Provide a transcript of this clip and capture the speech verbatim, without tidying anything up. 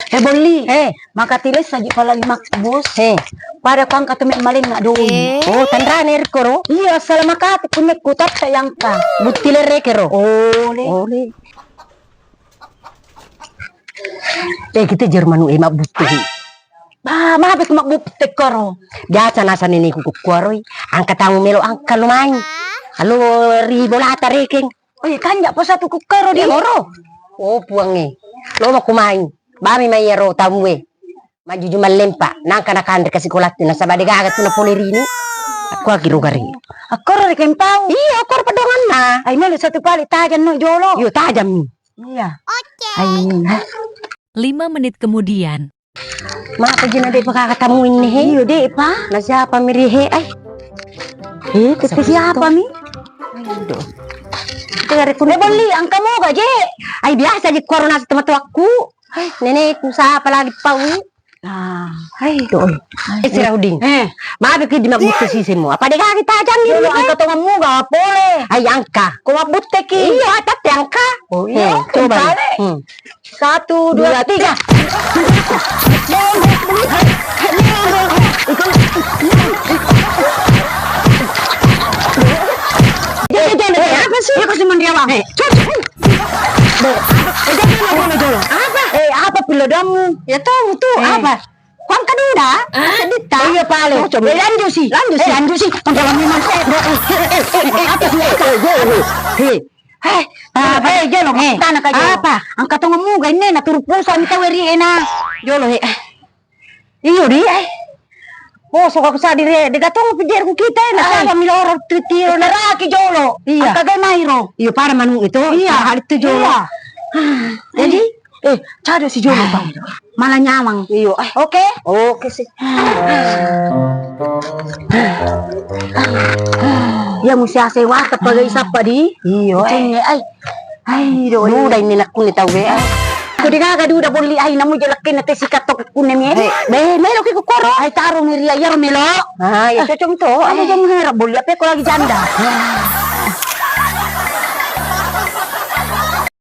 Eh, Bolli. Eh. Maka tilessa ji pala lima bos. Eh. Pada kangka tu mek malenna doi. Eh. Oh, tanrane rikoro. Iya, asal makati kunek kutatta yangka. Butti lerre kero. Ole. Ole. Eh, kita Jerman e mabbutti. Bah, mabe ku mabbutte koro. Biasa nasa neneku kukkuaroi. Angka tamu melo angka lo mai. Alo ri bolata rekeng. Oh, iya, kanja po satu kukkaro di. Iya, oro. Oh, puangnge. Lo mau kumai. Bami mai ero tamu e. Maju jumallempa, nangka nakanre ka sikolatti, nasaba de gaga tu napole rini. Aku agi rogari. Akkoro rekeng pau. Iya, akkoro pedonganna. Ai melo satu pali tajang no jolo. Iyo, tajammi. Iya. Oke. Ai. Lima menit kemudian. Mapa jena de pa kaka tamu ini he? Iyo, de pa. Na siapa mi ri he? Ai. Eh, tete siapa mi? Aduh. Tega rekun. Eh, Bolli, angka moga je. Ai, biasa je kuaro nasi tematuakku. Ai, nenekku sapa lagi pau. Ah, hai. Tuh. Eh, Siraudin. Eh. Mabe ki di mabbutte sisemu. Apa de gaga tajang ini? Dulu angka tongammu ga pole. Ai angka. Ko mabbutte ki. Iya, atatte angka. Oh, iya. Eh, coba. Balik. Hmm. Satu, dua, tiga. Jangan, jangan, jangan. Apa sih? Apa sih, Mandriawa? Eh, cocok. Apa? Eh, apa pilodammu? Ya tahu tuh, apa? Kuang kedua, sedita. Iya, pale. Eh, lanjut sih. Lanjut sih. Eh, lanjut sih. Tenggelam memang. Eh, eh, eh, eh, eh, apa sih? Eh, eh, eh, eh. Hei. Eh, ah, eh, jolo, eh, tanah kaja. Apa? Angkat tanganmu, gak ini, nah, turun pusat, minta weri, enak. Jolo, eh. Iyo, di, eh. Oh, suka aku sadar, eh. Degatong pijer ku kita, eh. Nah, apa miloro, tritiro, neraki, jolo. Iya. Angka gai mairo. Iyo, pada manu itu. Iya. Hal itu, jolo. Iya. Ah, jadi, eh, cado si jolo, Bang. Malah nyamang. Iyo, eh. Oke? Oke sih. Iya, musia sewa tepagai sapa di? Iyo, eh. Cenge, ai. Ai, do. Duda ini nakku ni tau be. Ko digaga duda bolli ai namu jelekke na tesi katok kunne mi. Eh, be, melo ki kukoro. Ai taro mi ria, iya ro melo. Ah, iya cocok to. Ada jam hera bolli apa ko lagi janda.